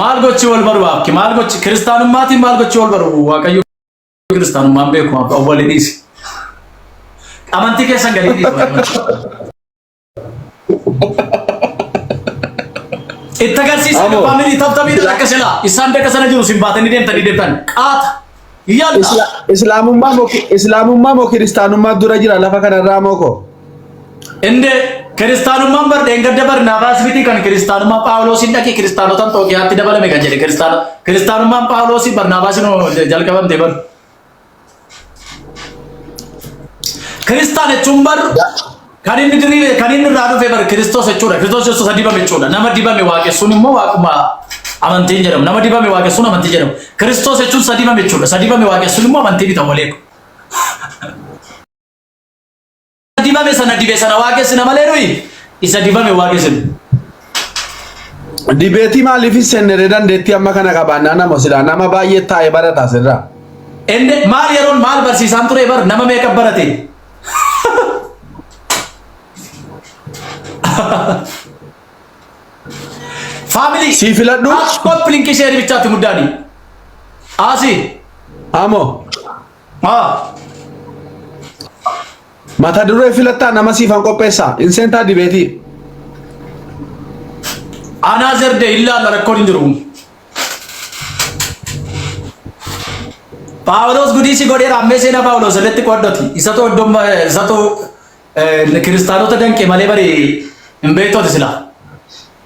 Maal gochi wal baru abki maal gochi kiristaanummaatiin maal gochi wal baru waaqayyo kiristaanummaan beeku awwalee dhiisi. Amantii keessan gadi dhiisi. Itti agarsiisa Amo. faamilii tabtabiidhaan akka silaa isaan bakka sana jiru sin baatanii deemtanii deemtan qaata. Yalla. Islaamummaa moo Islaamummaa moo kiristaanummaa dura jira lafa kanarraa moo koo? Inde kiristaanummaan bar dheengadda Barnaabaas miti kan kiristaanummaa Phaawulosiin dhaqee kiristaanota Anxookiyaatti dabalame kan jedhe kiristaanummaan Phaawulosii Barnaabaasiin jalqabamte bar. Kiristaan jechuun bar kan inni diriire kan inni irraa dhufe bar Kiristoos jechuudha. Kiristoos jechuun isa dibame jechuudha. Nama dibame waaqessuun immoo waaquma amantiin jedhamu. Nama dibame waaqessuun amantii jedhamu. Kiristoos jechuun isa dibame jechuudha. Isa dibame waaqessuun immoo amantii bita waleeku. Dibame sana dibe sana waaqessina malee nuyi isa dibame waaqessina. Dibeetii maaliif hin seennere dandeettii amma kana qabaannaa nama silaa nama baay'ee taa'ee barata asirraa. Inni maal yeroon maal barsiisaan ture bar nama meeqa barate? Family. Sii filadhu. Copy link ishee bichaatti muddaani. Asi. Amo. Ah. Mata duree filattaa nama siifan qopheessaa. Hin seentaa dibeetii. Anaa zerde illaalla rakkoon hin jiru. Paawulos gudii si godheera ammee seenaa Paawulos irratti qoodhoti. Isatu iddoon isatu kiristaanota danqe malee bari hin beektooti sila.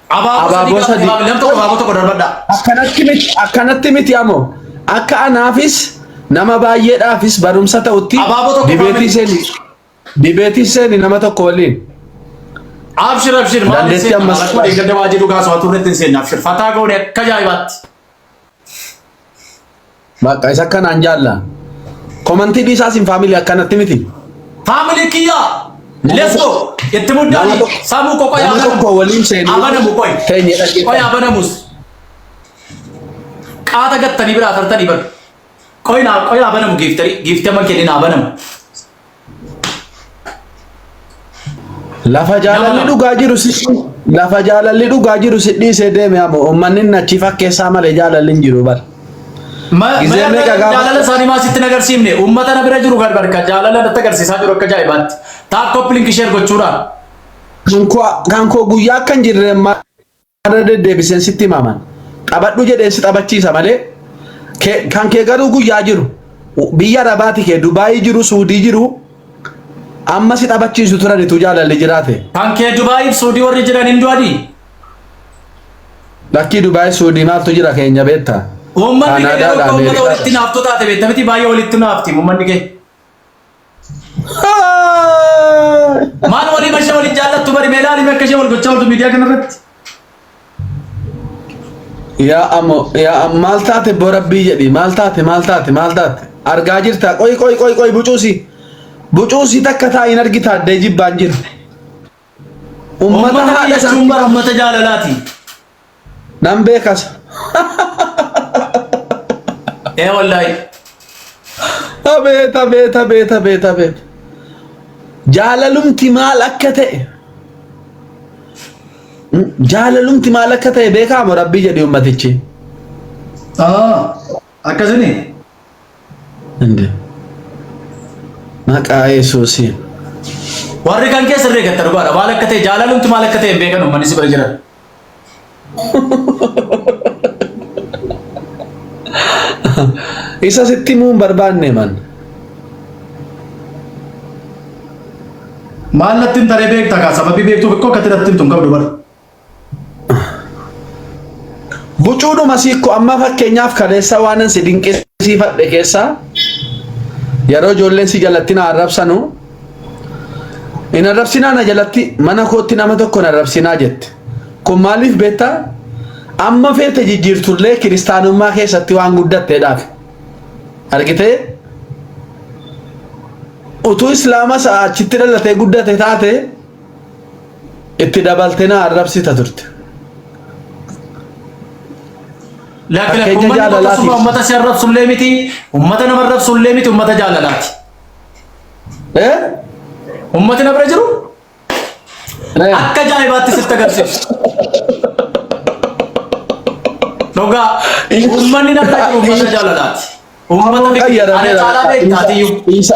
Abaaboo sadii Abaaboo sadii. Nam tokko abaaboo tokko darbadha. Akkanatti miti akkanatti miti amo. Akka anaafis nama baay'eedhaafis barumsa ta'utti Abaaboo tokko dibeetii family. seeni dibeetii seeni nama tokko waliin. Abshir abshir maal Dandeettii seenna ammas rakkoo deeggarda waa jedhu kaasuu turretti hin seenna abshir fataa goone akka ajaa'ibaatti. Bakka isa akkanaan jaalla. Komantii dhiisaa sin faamilii akkanatti miti. Faamilii kiyyaa let's go itti muddaani Nama tokko- samuu koo qoyaa Nama tokko waliin seenuu abanamu qoy teenye dhaggeeffatu. qoy abanamus qaata gattanii biraa tartanii bar qoy naa qoy abanamu giiftanii giiftee man kennin abanamu. Lafa jaalalli Nama- dhugaa jiru si lafa jaalalli dhugaa jiru si dhiisee deeme ammoo uummanni inni achi fakkeessaa malee jaalalli hin jiru bar. Gizee meeqa gaafa- Jaalala isaanii maa sitti hin agarsiifne uummata na bira jiru gargar jaalala natti agarsiisaa jiru akka ajaa'ibaatti. Taap copy link share gochuudhaan. Kan koo kan koo guyyaa akka hin jirre irra deddeebiseen sitti himaman. Taphadhu jedheen si taphachiisa malee kan kee garuu guyyaa jiru biyya Arabaati kee Dubaayii jiru Suudii jiru amma si taphachiisu turanitu jaalalli jiraate. Kan kee Dubaayiif Suudii warri jiran hin du'anii? Lakkii Dubaayii Suudii maaltu jira keenya beektaa? Uummanni kee garuu Kaanaadaadha akka uummata Ameerikaadha. walitti naaftu taate beekta miti baay'ee walitti naafti uummanni kee. Maal walii bashee waliin jaallattu bari mee ilaali akka ishee wal gochaa ooltu miidiyaa kanarratti. Yaa ammo yaa maal taate boo rabbii jedhi maal taate maal taate maal taate argaa jirta qoy qoy qoy qoy bucuusi bucuusi takka taa'iin argita addee jibbaan jiru. Ummata Uummata haadha biyya jechuun bara isaanii uummata jaalalaati. nan beekas. Ee wallaahi. Abeet abeet abeet abeet abeet. Jaalalumti maal akka ta'e jaalalumti maal akka ta'e beekaa moo rabbii jedhi ummatichi. Akkasini. Inde. Maqaa Yesuusiin. Warri kan keessa irree gatta dhugaadha. Maal akka ta'e jaalalumti maal akka ta'e hin beekan uummanni si bira jiran. Isa sitti himuu hin barbaanne man. Maal natti hin taree beekta kaa sababii beektuuf ikkoo akkatti natti himtu hin qabdu bara. Bucuudhuma siikko amma fakkeenyaaf kaleessa waanan si dinqisiifadhe keessaa yeroo ijoolleen si jalatti na arrabsanu hin arrabsinaa na jalatti mana kootti nama tokko hin arrabsinaa jette. Kun maaliif beektaa? Amma feete jijjiirtullee kiristaanummaa keessatti waan guddatteedhaaf. Argitee? Utuu islaama achitti dhalatee guddate taate itti dabalte na arrabsita turte. Lakki lakki Fakkeenya uummanni jaalalaati. akkasuma uummata si arrabsullee miti, uummata nama arrabsullee miti, uummata jaalalaati. Eh? Uummati na bira jiru Eh. akka ajaa'ibaatti sitti agarsiisu. Dhugaa uummanni na bira jiru uummata jaalalaati. Uummata beekta. Ana caalaa beekta atiyyuu. Isa.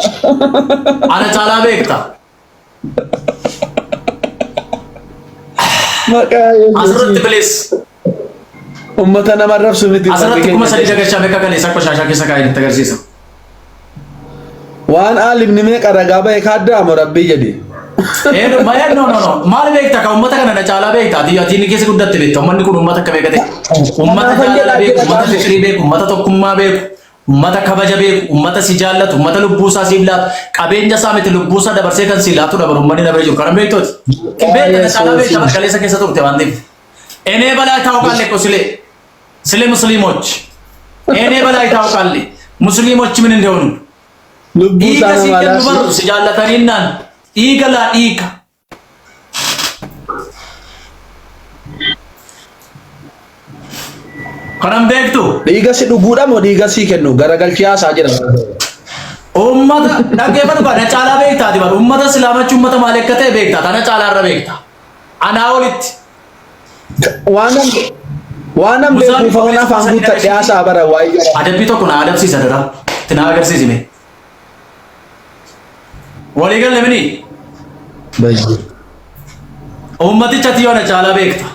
Ana caalaa beekta. Maqaa Asirratti Yesuus. bilis. Uummata nama arrabsu miti. Asirratti 3000 dagashaa beeka kaleessa qoshaashaa keessa kaa'ee nutti agarsiisa. Waan aalimni meeqa ragaa bahe kaaddaamo rabbii jedhi. Eh, no, no, no, no. Maal beekta ka uummata kana na caalaa beekta. Ati ati inni keessa guddatte beekta. Uummanni kun uummata akka beekate. Uummata Kanaafan jaalala jedhaa beeku, jira uummata qaama. fikirii beeku, uummata tokkummaa beeku, uummata kabaja beeku, uummata si jaallatu, uummata lubbuu isaa siif laatu, qabeenya isaa miti lubbuu isaa dabarsee kan si laatu dabaru uummanni na bira jiru. Kana beektooti. Beekta na caalaa beekta Yesuus. kaleessa keessa turte waan ta'eef. Enee balaa ታውቃለህ እኮ ስለ ስለ ሙስሊሞች እኔ በላይ ታውቃለህ ሙስሊሞች ምን እንደሆኑ Lubbuu dhiiga isaa sii namaa kennu laatu. barru si jaallataniinnaan dhiiga laa dhiiga kanan beektu Dhiiga si dhuguudha moo dhiiga sii kennu garagalchii haasaa jira. ummata dhaggeeffatu kana caalaa beektaati bar ummata islaamachi ummata maal akka ta'e beekta tana caalaa irra beekta anaa olitti Waanan waanan Musaan beekuuf afaan afaan guuttadhe haasaa bara waa'ee jara. adabbii tokko na adabsiisa dara itti na agarsiisime walii galle mini Bayyee. Uummaticha ati yoo ana caalaa beekta.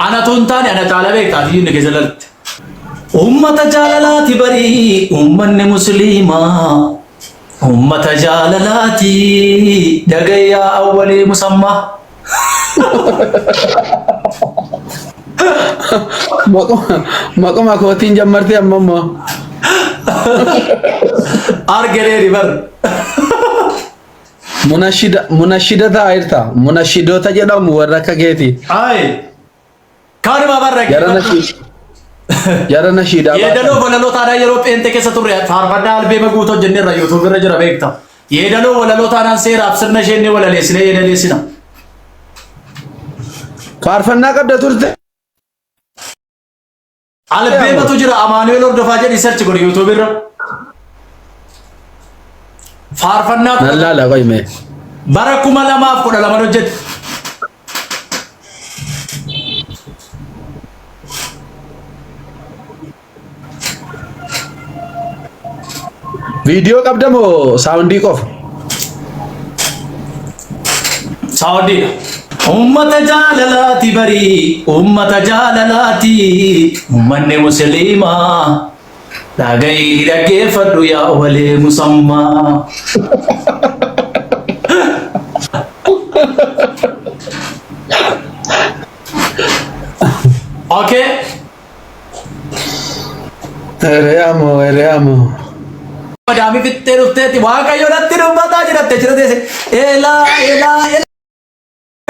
Anatu hin taane ana caalaa beekta ati inni keessa lalatte. Uummata jaalalaati barii uummanni musliimaa. Uummata jaalalaati dhagayyaa awwalee musammaa. Maquma kootiin jammartee amma immoo. Arganeeri bar. Munashida munashida ta'aa jirta. Munashidoota jedhamu warra akka keeti. Ayi. Kaanuma barra. Jara nashiid. Jara nashiidaa Yeedaloo walaloo taanaan yeroo pheenxee keessa turre faarfannaa albeema guutuu hojjenneerra yuutuub irra jira beekta. Yeedaloo walaloo taanaan seeraaf sirna isheen ni walaleessine yeedaleessina. Faarfannaa qabda turte. Albeematu jira Amaanu'eel Hordofaa jedhi search godhi yuutuub irra. Faarfannaa Nan laala qoyme. bara 2012 hojjete. Viidiyoo qabda moo saawundii qofa? Saawundiidha. Uummata jaalalaati barii, uummata jaalalaati, uummanni musliimaa. Dhagahi dhaggeeffadhu yaa walee musammaa. Okay. Ereamoo ereamoo. Madaamii fixxee dhufteetti Waaqayyo natti dubbataa jiratte jira teesse. Eelaa eelaa eelaa.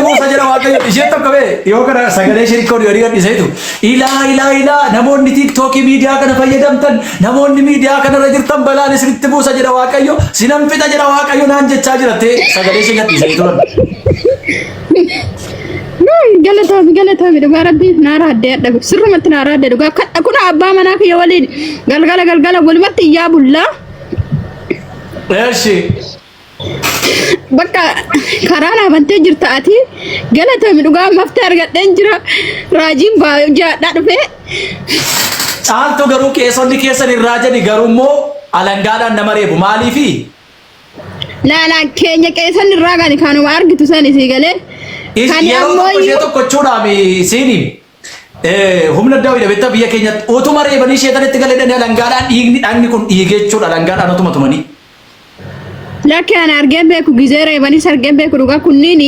Muusa jira Waaqayyo ishee tokko bee yoo kana sagalee ishee rikkoodii olii gadhiiseetu ilaa ilaa ilaa namoonni tiiktookii miidiyaa kana fayyadamtan namoonni miidiyaa kanarra jirtan balaan isinitti buusa jedha Waaqayyo sinan fixa jedha Waaqayyo naan jechaa jiratte sagalee ishee gadhiisanii turan. Galatoomi galatoomi dhugaa rabbii naara addee adda sirrumatti naara addee dhugaa kun abbaa manaa kiyya waliin galgala galgala walumatti iyyaa bullaa Eeshi. bakka karaa dhaabantee jirta ati galatoomi dhugaa maftee argadheen jira raajiin jaadhaa dhufee Caaltu garuu qeesonni keessan irraa jedhi garuu immoo alangaadhaan nama reebu maaliifi? laalaan keenya qeessan irraa gani kanuma argitu san isii galee kan Yeroo ammoo tokko ishee tokkochuudhaaf siini humna addaa wayii beektaa biyya keenyatti utuma reebanii isheetanitti galee dhanii alangaadhaan dhiigni dhagni kun dhiigee jechuudha alangaadhaan utuma tumanii. Lakki ani argeen beeku gizee reebanis argeen beeku dhugaa kunniin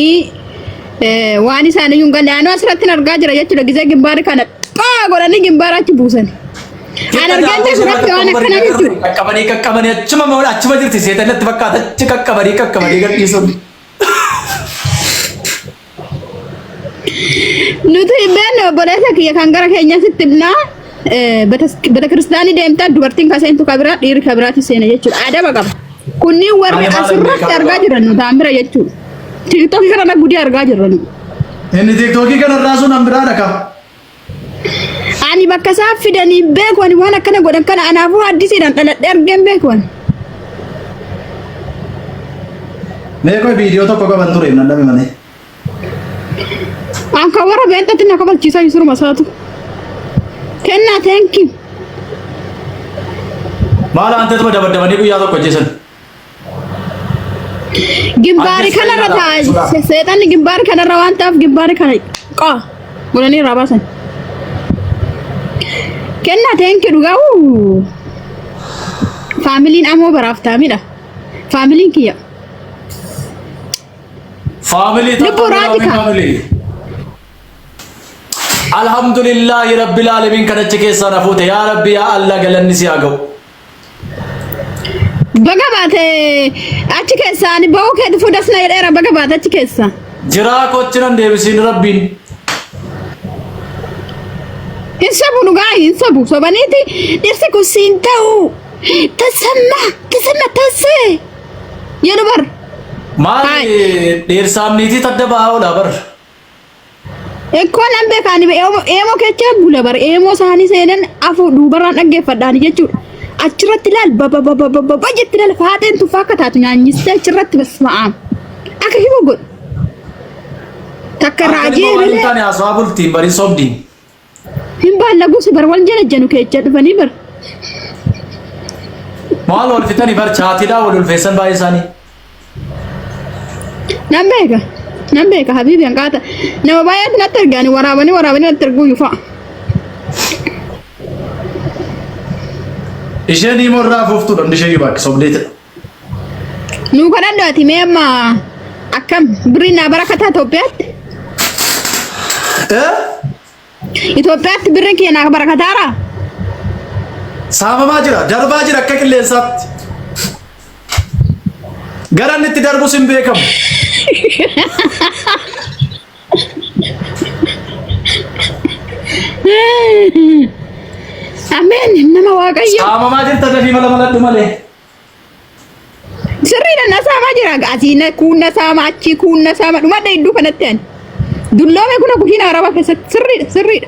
waan isaanii hin galle anuu asirratti argaa jira jechuudha gizee gimbaara kana xaa godhanii gimbaara achi buusan. Ani argeen beeku rakki waan akkana jechuudha. Qaqqabanii qaqqabanii achuma achuma jirti seetanatti fakkaata achi qaqqabanii qaqqabanii gadhiisuun. Nuti hin beekne obboleessa kiyya kan gara keenyaa sitti himnaa betekiristaanii deemtaa dubartiin ka seentu ka biraa dhiirri ka biraatti seena jechuudha adaba qaba. Kunniin warri Ani maal hin asirratti beekaa argaa dhugaa. jiran nu ta'an bira jechuudha. Tiiktookii kana gudii argaa jirra nu. Inni tiiktookii kanarraa sun an biraa dhaka. Ani bakka isaa fidanii beeku ani waan akkana godhan kana anaafuu haddisiidhaan dhaladhee argeen beeku ani. Meeqoo viidiyoo tokko qaban ture nan dhabe malee. An kan warra beentatti na kabalchiisaa jiru masaatu. Kennaa thank you. Maal aanteetuma dabaddabanii guyyaa tokko ajjeesan. Gimbaari kanarra ta'a. Seexanni gimbaari kanarra waan ta'eef gimbaari kana qaa godhanii irraa baasan. Kennaa thank you dhugaa. Wuu. Faamiliin amoo baraaf taamidha. Faamiliin kiyya. Faamilii Lubbuu raati kaa. Faamilii. Alhamdulillahi rabbil alamin kan achi keessaa na fuute yaa rabbi yaa Allah galanni si haa ga'u. Baga baate achi keessaa ani ba'uu kee dhufuu dasna jedheera baga baate achi keessaa. Jiraa koochi nan deebisiin rabbiin. Hin sobu dhugaa hin sobu sobaniiti dhirsi kun siin ta'u tasamma tasamma tasee jedhu bar. Maali dhiirsaaf niitii tadda ba'aa oola bar. Ekkoo nan beekaani eemoo kecha bula bar eemoo isaanii seenan afur duubarraan dhaggeeffadhaani jechuudha. Achirratti ilaal baba baba baba jetti ilaal faaxeen tuffaa akka taatu nyaanyistee achirratti basma'aam. Akka himu godhu. Takka Akka raajii dhimma waan hin malee taane haasawaa bultiin barii sobdiin. hin baallaguusi bar wal jalajjanu kecha dhufanii bar. Maal wal fixanii bar chaatiidhaa wal ulfeessan baay'ee isaanii. Nan beeka. Nan beeka habiibi hanqaata. Nama baay'eetu natti ergaani waraabanii waraabanii natti erguu fa'a. Isheen himoo irraa afuuftuudha hundi ishee bakka sobdeetidha. Nuu kadhadhu ati mee amma akkam birriin naa barakataa Itoophiyaatti? Eh? Itoophiyaatti birriin kiyya naa barakataara? Saamamaa jira, darbaa jira akka qilleensaatti. Gara inni itti darbus hin beekamu. Ameen nama Waaqayyo. Saamamaa jirta dafii mala maladhu malee. Sirriidha na saamaa jira. Asii na kuun na saama achii kuun na saama dhumadha iddoo kanatti ani. Dulloome kuna kushiina arabaa keessatti sirriidha sirriidha.